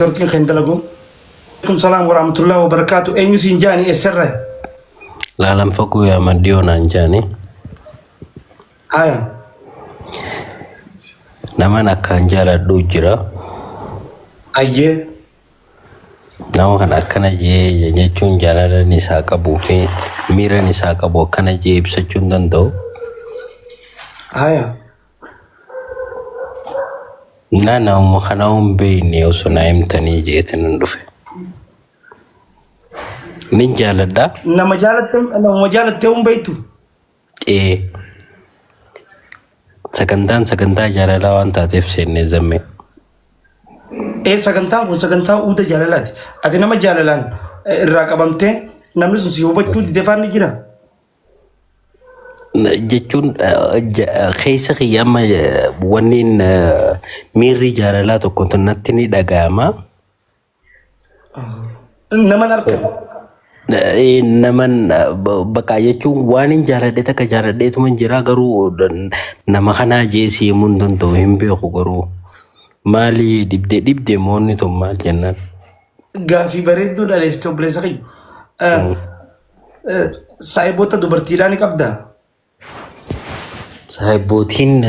Networkiin kan dalagu. Alaikum salaam wa rahmatullahi wa barakaatu. Eenyu siin jaani eessarra? Laalan fagoo yaa maddiyoo naan jaani. Haya. Naman akkaan jaaladhu jira. Ayyee. Nama kan akkana jee jechuun jaalalan isaa qabuu fi miiran isaa qabu akkana jee ibsachuu hin danda'u. Haya. Na nama kana hin beekne osoo naa himtanii jeetin hin dhufe. Nin jaaladha. Nama jaalatte nama jaalattee hin beektu. Ee. Sagantaan sagantaa jaalalaa waan taateef seennee zammee. Ee sagantaan kun sagantaa uuda jaalalaati. Ati nama jaalalaan irraa qabamtee namni sun si hubachuu dide faan ni jira. Jechuun keessa kiyya amma wanni miirri jaalalaa tokko natti ni dhaga'ama. Naman argan. Naman bakka jechuun waan hin jaaladhe takka jaaladheetuma hin jira garuu nama kanaa jee si himuu hin danda'u hin beeku garuu maali dhibdee dhibdee moonni tun maal jennaan. Gaafii bareedduu dhaleessite obboleessa kiyya. Saayiboota dubartiidhaa ni qabdaa? Saayibbootiin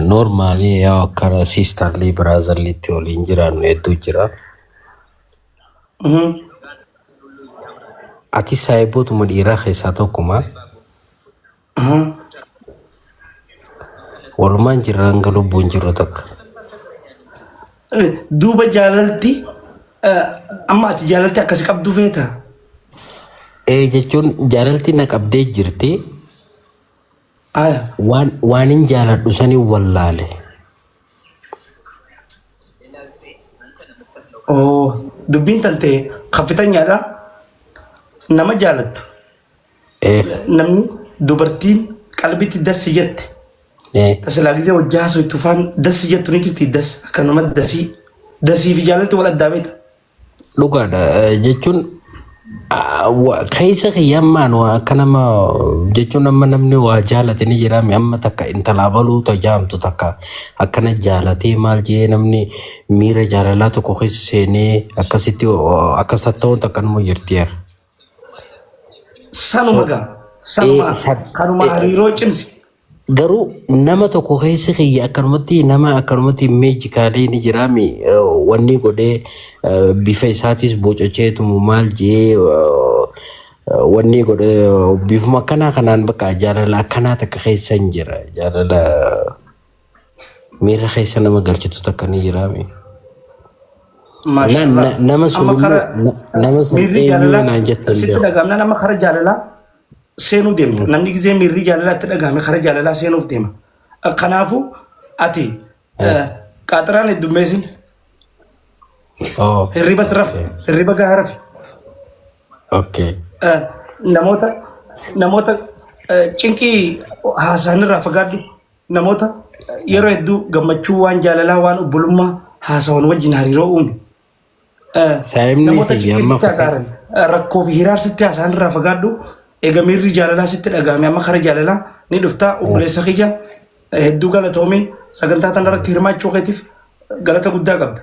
normally yaa akka sisterly brotherlytti waliin jiraannu hedduu jira. Ati saayibbootuma dhiiraa keessaa tokkuma. Walumaan jirra hanga lubbuun jiru takka. Duuba jaalalti amma ati jaalalti akkasi qabdu feeta? Ee jechuun jaalalti na qabdee jirti. Aya. Waan waan hin jaaladhu sanii wallaale. Oo dubbiin tante kaffitanyaadha. Nama jaalattu. Ee. Namni dubartiin qalbitti dassi jette. Ee. Tasilaa gisee hojii haasoftu faan dassi jettu ni jirti das akkanuma dasii. Dasii fi jaalalti wal addaa beekta. Dhugaadha jechuun keessa kiyyammaan waa akka nama jechuun amma namni waa jaalate ni jira amma takka intala abaluu tajaamtu takka akkana jaalatee maal jee namni miira jaalalaa tokko keessa seenee akkasitti akkas ta'uun takka nama jirti yaar. Sanuma gaa. Sanuma kanuma hariiroo cimsi. Garuu nama tokko keessa kiyya akkanumatti nama akkanumatti magically ni jiraami wanni godhee bifa isaatis bocacheetumu maal jee wanni godhee bifuma akkanaa kanaan bakka jaalala akkanaa takka keessa hin jira jaalala miira keessa nama galchitu takka ni jiraami. Maashaallah. Nama sun Amma kara immoo nama sun miirri eenyu jaalalaa naan jettan sitti beeku. dhaga'amna nama kara jaalalaa seenuu deemta. Namni gizee miirri jaalalaa itti dhaga'ame kara jaalalaa seenuuf deema. Kanaafuu ati qaaxiraan heddummeessin Oh, hirriba rafi hirriba gahaa rafi. okay. Namoota namoota cinqii haasa'an irraa fagaadhu. Namoota yeroo hedduu gammachuu waan jaalalaa waan obbolummaa haasawan wajjin hariiroo uumu. Saayimni Namoota kiyya cinqii amma sitti haasa'an rakkoo fi hiraar sitti haasa'an irraa fagaadhu. Egaa miirri jaalalaa sitti dhaga'ame amma kara jaalalaa ni dhuftaa obboleessa kiyya hedduu galatoomii sagantaa tana irratti hirmaachuu keetiif galata guddaa qabda.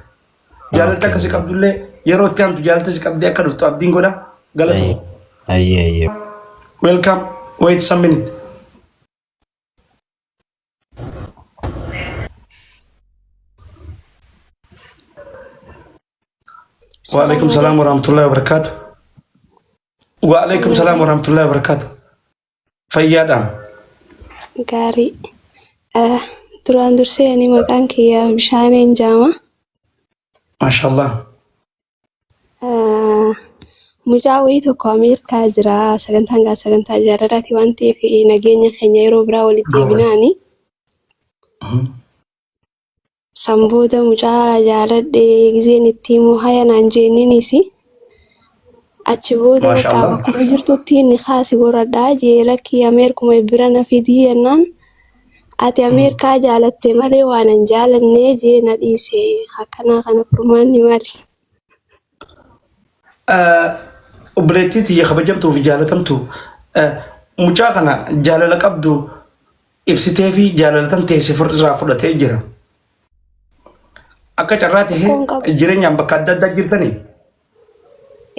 Jaalalti Okay. akkasii qabdullee yeroo itti aantu jaalalti si qabdee akka dhuftu abdiin godha galatoomi. Ayyee ayyee. Welcome. Wait some minute. Waalaikum Salaam salaam warahmatullahi wabarakatuh. Waalaikum salaam warahmatullahi wabarakatuh. Fayyaadhaan. Gaarii. Duraan dursee ani maqaan kiyya Bishaaneen Jaama. Maashaallah. Mucaa wayii tokko Ameerikaa jira. Sagantaan gaa sagantaa jaalalaati waan ta'eef nageenya keenya yeroo biraa walitti deebinaani. San booda mucaa jaaladhe gizeen itti himu haya naan jeenninis achi booda bakka Maashaallah. bakkuma jirtutti inni kaasi godhadhaa jee lakkii Ameerikuma bira na fidii jennaan ati Ameerikaa jaalatte malee waan hin jaalannee jee na dhiise akkanaa kana furmaanni maali? Obboleettii tiyya kabajamtuu fi jaalatamtu mucaa kana jaalala qabdu ibsitee fi jaalala tan teesse irraa fudhatee jira. Akka carraa tahee Rakkoon qabu. jireenyaan bakka adda addaa jirtanii?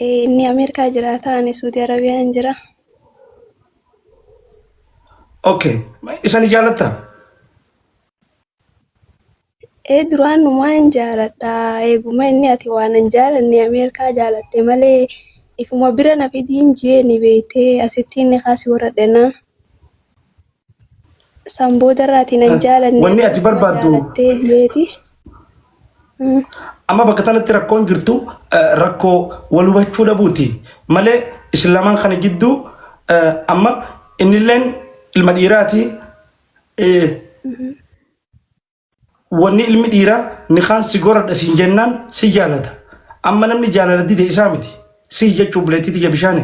Inni Ameerikaa jiraata, ani Suudi Arabiyaan jira. Okay. Isa ni jaalattaa? Ee duraan numaan jaaladha. Eeguma inni ati waan hin jaalanne Ameerikaa jaalatte malee ifuma bira na fidiin jee ni beeytee asitti inni kaasi horadhena. San boodarra ati nan jaalanne Wanni ati Ameerikuma barbaaddu jaalattee jeeti. Amma bakka tanatti rakkoon jirtu rakkoo wal hubachuu dhabuuti malee isin lamaan kana jidduu amma innilleen ilma dhiiraati. Wanni ilmi dhiiraa nikaan si goradha siin jennaan si jaalata. Amma namni jaalala dide isaa miti. Si jechuu buleetii tiyya bishaani.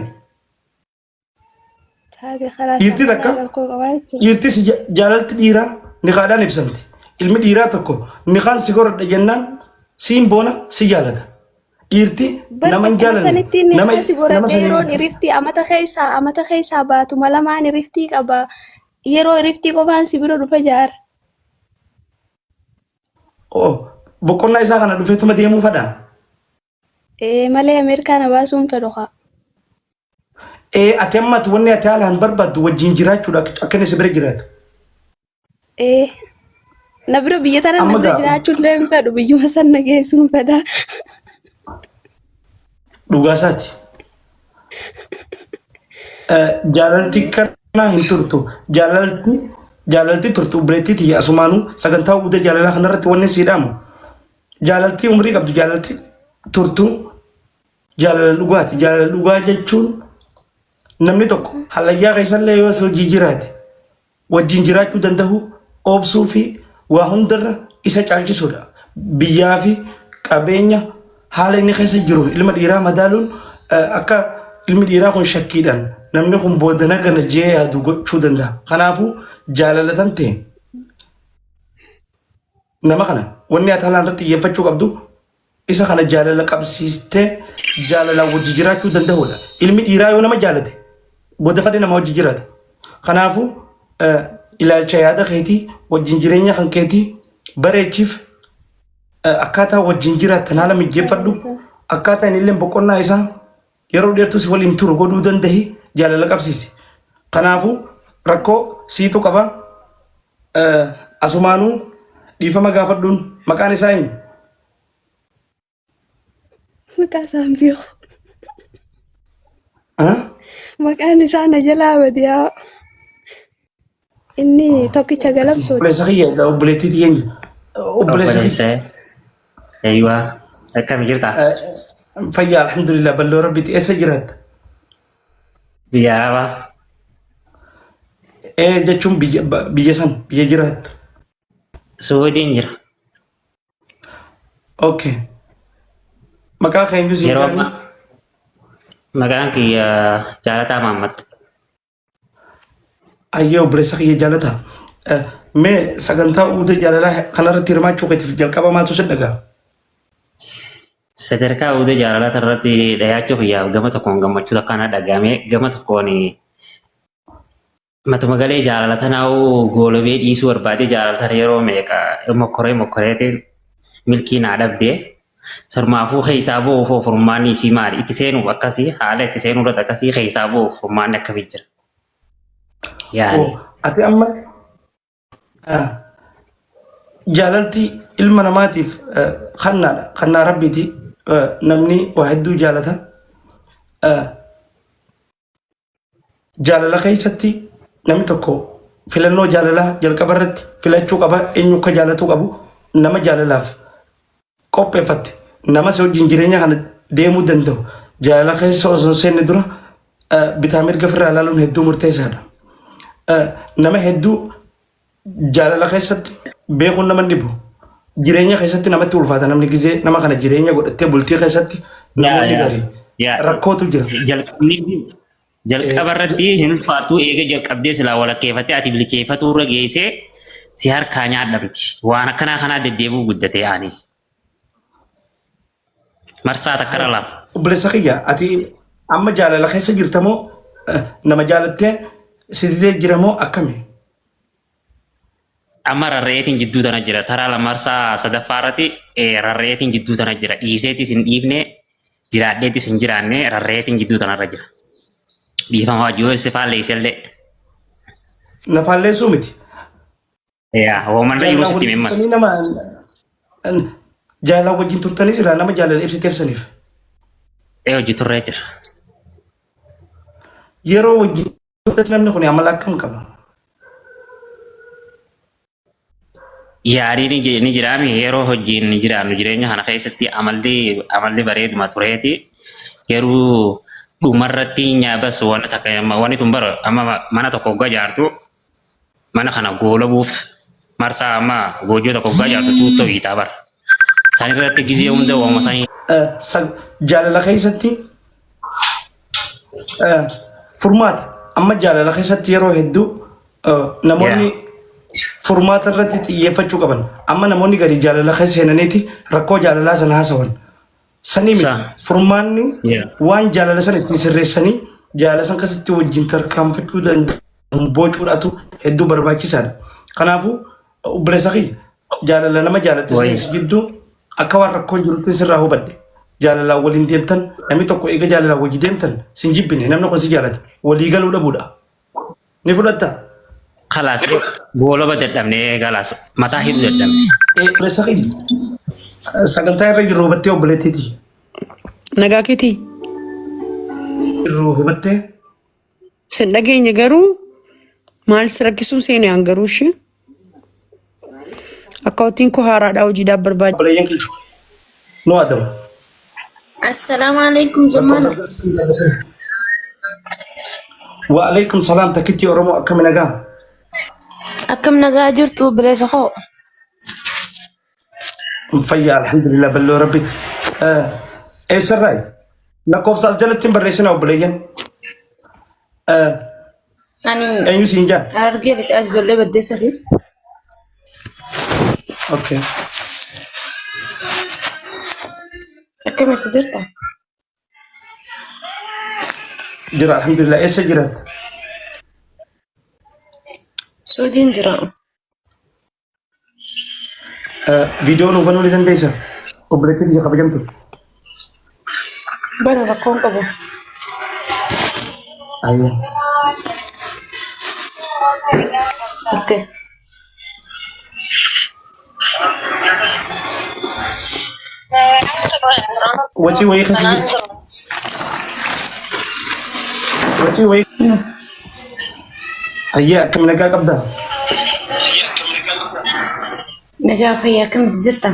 Taate karaa Dhiirti sanaa takka rakkoo qabaa jechuudha. dhiirti si jaalalti dhiiraa nikaadhaan ibsamti. Ilmi dhiiraa tokko nikaan si goradha jennaan siin boona si jaalata. Dhiirti Bar nama hin bakkuma jaalanne sanitti inni nama kaasi nama goradhee saniin yeroon iriftii amata keessaa baatuma lamaan iriftii qaba. Yeroo iriftii qofaan si bira dhufa jaar. Oh, boqonnaa isaa kana dhufeetuma deemuu fadha. Ee malee Ameerikaa na baasuun fedhu kaa. Ee ati amma ati wanni ati haalaan barbaaddu wajjin jiraachuudha akka inni si bira jiraatu. Ee na bira biyya tana na Amma bira gaa jiraachuu illee hin fedhu biyyuma san na geessuun fedha. Dhugaa isaati. Jaalalti kanaa hin turtu. Jaalalti turtu obboleettii tiyya asumaanuu sagantaa guddaa jaalalaa kanarratti wanni sii dhaamu. Jaalaltii umrii qabdu jaalalti turtu jaalala dhugaati. Jaalala dhugaa jechuun namni tokko hallayyaa keessallee yoo si hojii jiraate wajjin jiraachuu danda'u obsuu fi waa hundarra isa caalchisuudha. Biyyaa fi qabeenya haala inni keessa jiru ilma dhiiraa madaaluun akka ilmi dhiiraa kun shakkiidhaan namni kun boodana gana jee yaadu gochuu danda'a. Kanaafuu jaalala tan ta'e nama kana wanni ati haalaan irratti xiyyeeffachuu qabdu isa kana jaalala qabsiistee jaalalaan wajji jiraachuu danda'uudha. Ilmi dhiiraa yoo nama jaalate booda fadhi nama wajji jiraata. Kanaafuu ilaalcha yaada keetii wajjin jireenya kan keetii bareechiif akkaataa wajjin jiraattan haala mijjeeffadhu. Akkaataa inni illee boqonnaa isaa yeroo dheertuu si waliin turu godhuu dandahi jaalala qabsiisi. Kanaafuu rakkoo siitu qaba. Asumaanuu dhiifama gaafadhuun maqaan isaa eenyu? Maqaa isaa hin beeku. Ah? Maqaan isaa na jalaa bade yaa. Inni tokkicha galamsooti. Obboleessa kiyya obboleettii tiyya obboleessa kiyya. Obboleessa. Eeyyuwaa. Akkami jirta? Fayyaa alhamdulillah balloo rabbiiti eessa jiraatta? Biyya Arabaa. Ee jechuun biyya biyya san biyya jiraattu. Suudiin jira. Okay. Maqaa keenyu siin Yeroo jedhanii ammaa maqaan kiyya Jaalataa Mahammad. Ayyee obboleessa kiyya jaalata. Mee sagantaa uutee jaalalaa kanarratti hirmaachuu keetiif jalqaba maaltu si dhagaa? Sadarkaa uutee jaalalaa irratti dhiyaachuu kiyyaaf gama tokkoon gammachuu takkaan dhagahame gama tokkoon matuma galee jaalala tanaa'uu goolabee dhiisuu barbaade jaalala tana yeroo meeqa mokkoree mokkoreetiin milkii naa dhabdee sarmaafuu keessaa bu'uuf furmaanni isii maali itti seenuuf akkasii haala itti seenuu irratti akkasii keessaa bu'uuf furmaanni akkamii jira. Yaani. Ati amma jaalalti ilma namaatiif kannaadha. Kannaa rabbiiti. Namni waa hedduu jaalata. Jaalala keessatti namni tokko filannoo jaalalaa jalqaba irratti filachuu qaba. Eenyu akka jaalatuu qabu nama jaalalaaf qopheeffatte nama si wajjin jireenya kana deemuu danda'u jaalala keessa osoo hin seenne dura bitaa mirga ofirraa ilaaluun hedduu murteessaadha. Nama hedduu jaalala keessatti beekuun nama hin dhibu. Jireenya keessatti namatti ulfaata namni gizee nama kana jireenya godhattee bultii keessatti namoonni garii rakkootu jira. Jalqabni jalqaba irratti hin ulfaatu eega jalqabdee silaa walakkeeffattee ati bilcheeffatuu irra geessee si harkaa nyaadhamti. Waan akkanaa kanaa deddeebi'uu guddate yaani. Marsaa takka irra lama. Obboleessa kiyya ati amma jaalala keessa jirta moo nama jaalattee si didee jira moo akkami? Amma rarra'eetiin jidduu tana jira. Taraa lamarsaa sadaffaa irratti rarra'eetiin jidduu tana jira. Dhiiseetis hin dhiifne, jiraadheetis hin jiraanne, rarra'eetiin jidduu tanarra jira. Dhiifama wajjin si faalleessellee. Na faalleessuu miti. Yaa hoomanirra jiru Jaalalaa sitti wajjin himmas. turtanii nama jaalalaa wajjin turtanii silaa nama jaalala ibsiteef saniif. Ee hojii turree jira. Yeroo wajjin turtetti namni kun amala akkam qaba? Yaadii ni jiraami yeroo hojiin ni jiraannu jireenya kana keessatti amalli bareeduma tureeti. Garuu dhumarratti nyaabas wanni takka wanni tun bara amma mana tokko hoggaa ijaartu mana kana goolabuuf marsaa amma goojjoo tokko hoggaa ijaartu tuuttoo hiitaa bara. San irratti gizee hunda waanuma sanii Jaalala keessatti furmaata amma jaalala keessatti yeroo hedduu namoonni furmaata irratti xiyyeeffachuu qaban. Amma namoonni gadi jaalala keessa seenaniiti rakkoo jaalalaa sana haasawan. Sanii miti. Furmaanni waan jaalala sana ittiin sirreessanii jaalala sana keessatti wajjin tarkaanfachuu danda'an bocuudhaatu hedduu barbaachisaadha. Kanaafuu obboleessa kiyya jaalala nama jaalatte Wayi. sanis gidduu akka waan rakkoon jirutti sirraa hubadhe. Jaalalaan waliin deemtan namni tokko eega jaalalaan wajji deemtan sin jibbine namni kun si jaalata walii galuu dhabuudha. Ni fudhatta? Kalaas goolaba dadhabne kalaas mataa hidhuu dadhabne. Obboleessa kiyya sagantaa irra jirru hubattee obboleettiiti. Nagaa keetii? Jirru hubattee Sin dhageenye garuu maal si rakkisuun seene an garuu ishee. Akkaawuntiin koo haaraadhaa hojiidhaaf barbaade. Obboleeyyan kiyya nu adamu. Assalaamu alaikum zamana. Wa alaikum salaam takkittii Oromoo akkami nagaa? Akkam nagaa jirtu obboleessa koo? Fayyaa alhamdulillah balloo rabbi. Eessarraayi? Lakkoofsa as jalatti hin barreessina obboleeyyan. Ani Eenyu siin jaan? Harargee lixaa ijoollee baddeessati. Okay. Akkamitti jirta? Jira alhamdulillah eessa jiratta? Suudiin jira. Viidiyoo nu banuu ni dandeessa? Obboleettii tiyya kabajamtu. Bana rakkoon qabu. Ayyee. Okay. Wacii wayii keessa jiru. Wacii wayii. Ayyee akkam nagaa qabdaa? Nagaa fayyaa akkamitti jirta?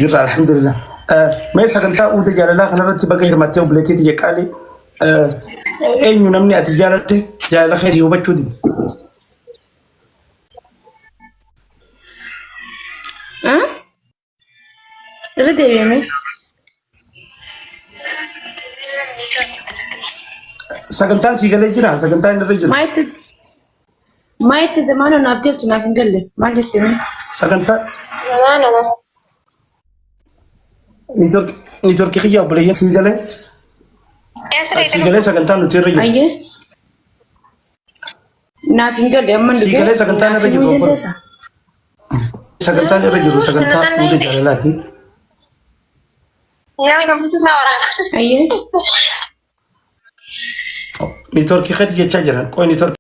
Jirra alhamdulillah. Mee sagantaa uuda jaalalaa kanarratti baga hirmaattee obboleettii tiyya qaalii eenyu namni ati jaalatte jaalala kee si hubachuu dide? Irra deebi'ame. Sagantaan sii galee jira sagantaan irra jira. Maayitti maayitti zamaana naaf galchu naaf hin galle maal jette mee? Sagantaa niitoorkii kiyya obboleeyyan sii galee sii galee sagantaan nuti irra jiru. Ayyee. Naaf hin galle amma Sii dhufee galee sagantaan naaf irra himuu jiru hin obbo. dandeessaa? Sagantaan irra jiru sagantaa fuula jaalalaati. Ayyee. Niitoorkii keeti jechaa jiran qoy niitoorkii.